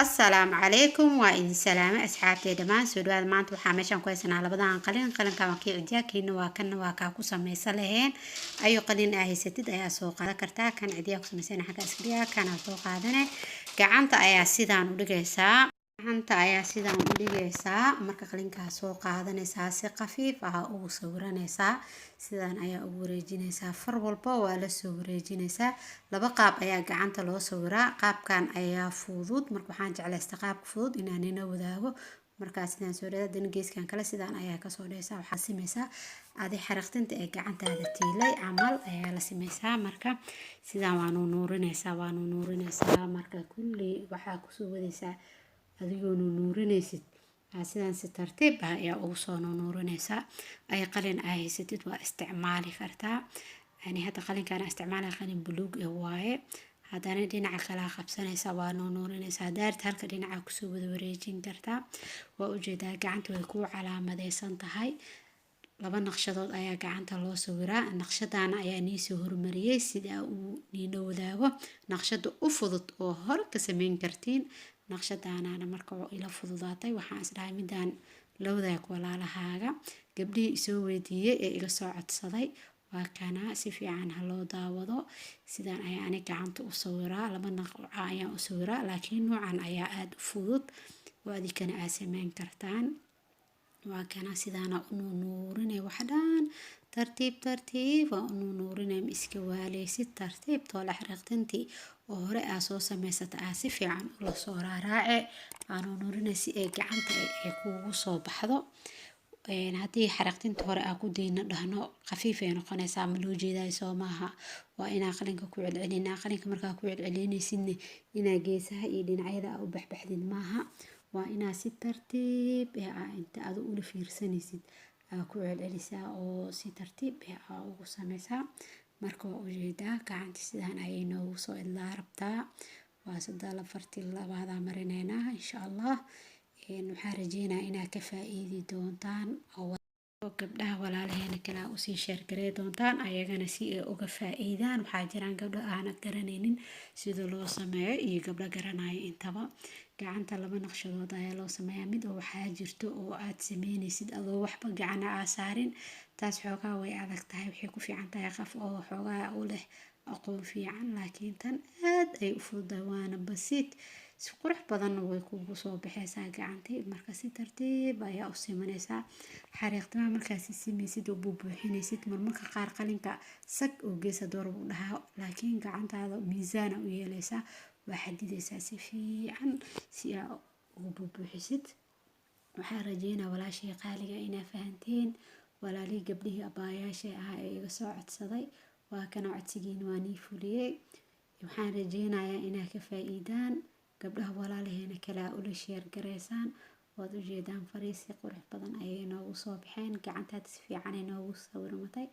Asalaamu calaykum, waa idin salaamay asxaabtay dhammaan. Soo dhawaada. Maanta waxaa meeshaan ku haysanaa labadan qalin. Qalinkan waa kii cidiya, kiina waa kanna, waa kaa ku samaysan laheen. Ayo qalin aa haysatid ayaa soo qaadan kartaa. Kan cidiya ku samaysan xagga iska, kana soo qaadane. Gacanta ayaa sidaan u dhigaysaa, gacanta ayaa sidaan u dhigaysaa. Marka qalinkaa soo qaadanaysaa, si khafiif ah ugu sawiranaysaa, sidaan ayaa ugu wareejinaysaa. Far walba waa la soo wareejinaysaa. Laba qaab ayaa gacanta loo sawiraa, qaabkan ayaa fudud. Marka waxaan jeclaystay qaabka fudud inaan ina wadaago. Markaa sidaan soo dhada, dana geeskan kale sidaan ayaa kasoo dhaysaa. Waxaa simaysaa adi xariiqtinta ee gacantaada tiilay camal ayaa la samaysaa. Marka sidaan waa nuunuurinaysaa, waa nuunuurinaysaa. Marka kulli waxaa kusoo wadaysaa adigoo nuunuurinaysid, sidaan si tartiib ah ayaa ugu soo nuunuurinaysaa. Ay qalin aa haysatid waa isticmaali kartaa. Yani hadda qalinkaan isticmaalaya qalin buluug eh waaye. Haddana dhinaca kalea qabsanaysaa, waa nuunuurinaysaa. Daarta halka dhinaca kusoo wada wareejin kartaa. Waa ujeedaa, gacanta way kuu calaamadeysan tahay. Laba naqshadood ayaa gacanta loo sawiraa. Naqshadana ayaa niisoo hormariyey sida uu niina wadaago naqshada u fudud oo hore ka sameyn kartiin. Naqshadaanana marka ila fududaatay, waxaan isdhahay midaan la wadaag walaalahaaga, gabdhihii isoo weydiiyey ee iga soo codsaday. Waa kana, si fiican ha loo daawado. Sidaan ayaa ani gacanta u sawiraa, laba nooca ayaan u sawiraa, laakiin noocan ayaa aada u fudud oo adikana aa sameyn kartaan. Waa kana, sidaana u nuunuurinay wax dhan, tartiib tartiib waa u nuunuurinay. Ma iska waaleysid, tartiib toole xariiqtintii oo hore aa soo sameysata aa si fiican ula soo raaraace, aa nuunuurinay si ay gacanta ay kuugu soo baxdo. Haddii xariiqtinta hore aa ku dayno dhahno, khafiif ay noqonaysaa, ma loo jeedayo. Soo maaha? Waa inaa qalinka ku celcelinaa. Qalinka markaa ku celcelinaysidna, inaa geesaha iyo dhinacyada aa u baxbaxdid maaha. Waa inaa si tartiib ah inta aad ula fiirsanaysid aa ku celcelisaa oo si tartiib ah aa ugu sameysaa. Marka waa ujeedaa, gacanta sidaan ayay noogu soo idlaa rabtaa. Waa sada farti labaadaa marineynaa, insha Allah. Waxaan rajeynaa inaad ka faa'iidi doontaan oo gabdhaha walaalaheena kale aa usii share garey doontaan, ayagana si ay uga faa'iidaan. Waxaa jiraan gabdho aanad garanaynin sida loo sameeyo iyo gabdho garanayo intaba. Gacanta laba naqshadood ayaa loo sameeyaa. Mid oo waxaa jirto oo aad sameynaysid adoo waxba gacana aa saarin. Taas xoogaa way adag tahay, waxay ku fiican tahay qof oo xoogaa u leh aqoon fiican, laakiin tan aad ay u fududahay, waana basiid. Si qurux badanna way kugu soo baxaysaa gacantii. Marka si tartiib ayaa u simanaysaa xariiqtimaha. Markaa si simaysid oo buubuuxinaysid, marmarka qaar qalinka sag oo geesa door buu dhahaa, laakiin gacantaada miisaana u yeelaysaa, waa xadidaysaa si fiican si aa ugu buubuuxisid. Waxaan rajeynaa, walaashay qaaliga, inaa fahanteen. Walaalihii, gabdhihii abaayaashay ahaa ee iga soo codsaday, waa kana, codsigiina waa nii fuliyey. Waxaan rajeynayaa inaa ka faa'iidaan, gabdhaha walaalaheena kale aa ula share gareysaan. Waad ujeedaan, fariisi qurux badan ayay noogu soo baxeen. Gacantaad si fiican ay noogu sawirmatay.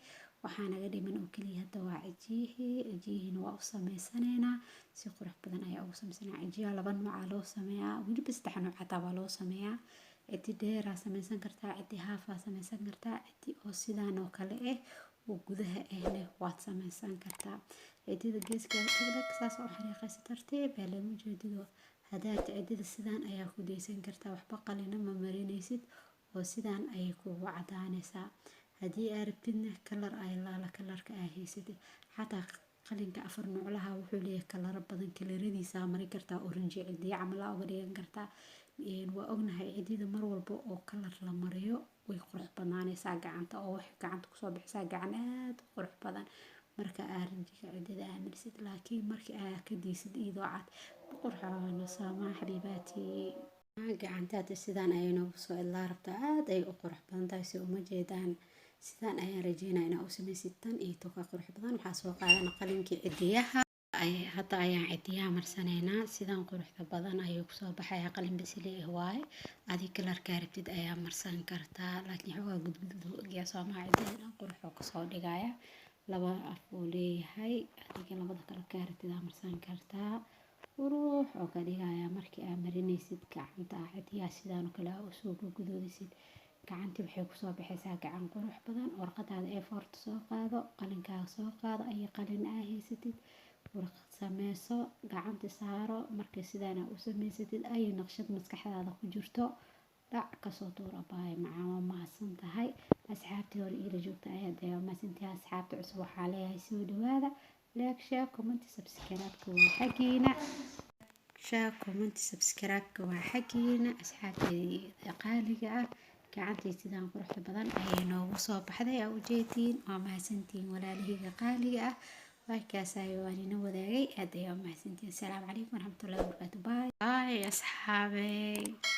Waxaa naga dhiman oo keliya hadda waa cijiyihii. Cijiyihiina waa u sameysanaynaa, si qurux badan ayaa ugu sameysanaa. Cijiyaha laba nooca loo sameeyaa, weliba saddex nooc xataa waa loo sameeyaa. Cidi dheeraa sameysan kartaa, cidi haafaa sameysan kartaa, cidi oo sidaan oo kale ah oo gudaha ahna waad sameysan kartaa. Cidida geeska dhagdhag saas oo xariiqaysa, tartiib baa lama jeedido. Hadaad cidida sidaan ayaa ku daysan kartaa, waxba qalina ma marinaysid oo sidaan ayay kugu cadaanaysaa. Haddii aad rabtidna, color ay laala colorka aa haysatid. Xataa qalinka afar nuuclaha wuxuu leeyahay coloro badan, coloradiisa marin kartaa, orange cidiya camal aa uga dhigan kartaa. Waa ognahay, cidida mar walba oo color la mariyo way qurux badnaanaysaa gacanta, oo waxay gacanta kusoo bixisaa gacan aad u qurux badan marka aa rinjiga cidida aa marisid. Laakiin marka aa ka diisid iyadoo cad, qurxoon soomaa? Xabiibaati, gacantaada sidaan ayay noogu soo idlaa rabtaa. Aad ay u qurux badan tahay, si uma jeedaan? Sidaan ayaan rajeynaya inaa u sameysid tan iyo toka qurux badan. Waxaa soo qaadana qalinkii cidiyaha. Hadda ayaan cidiyaha marsanaynaa. Sidaan quruxda badan ayuu kusoo baxayaa. Qalin basali ah waaye, adi colorkaa rabtid ayaa marsan kartaa, laakiin xoogaa gudgudud u egyaa soomaha? Cidiyaha dhan qurux kasoo dhigaya. Laba af uu leeyahay, adiga labada colorkaa rabtid aa marsan kartaa. Qurux oo ka dhigaya markii aa marinaysid gacanta cidiyaha, sidaan oo kale aa usoo guduudisid, gacantii waxay kusoo baxaysaa gacan qurux badan. Warqadaada A4 soo qaado, qalinkaaga soo qaado, ay qalin aa haysatid. Warqad sameyso, gacanta saaro. Markii sidaana u sameysatid, ay naqshad maskaxdaada ku jirto dhac kasoo tuur. Abaayo macaan, waa mahadsan tahay. Asxaabtii hore iila joogta ayaa dee mahadsantahay. Asxaabta cusub waxaa leeyahay soo dhawaada. Like, share, comment, subscribe-ka waa xaggiina. Share, comment, subscribe-ka waa xaggiina, asxaabteyda qaaliga ah. Gacantii sidaan quruxda badan ayay noogu soo baxday, aa ujeediin. Waa mahadsantihiin, walaalahayga qaaliga ah. Warkaas ayo waan ina wadaagay. Aad ayaa u mahadsantihiin. Asalaamu calaykum waraxmatullahi wabarakaatu. Bye bye, asxaabey.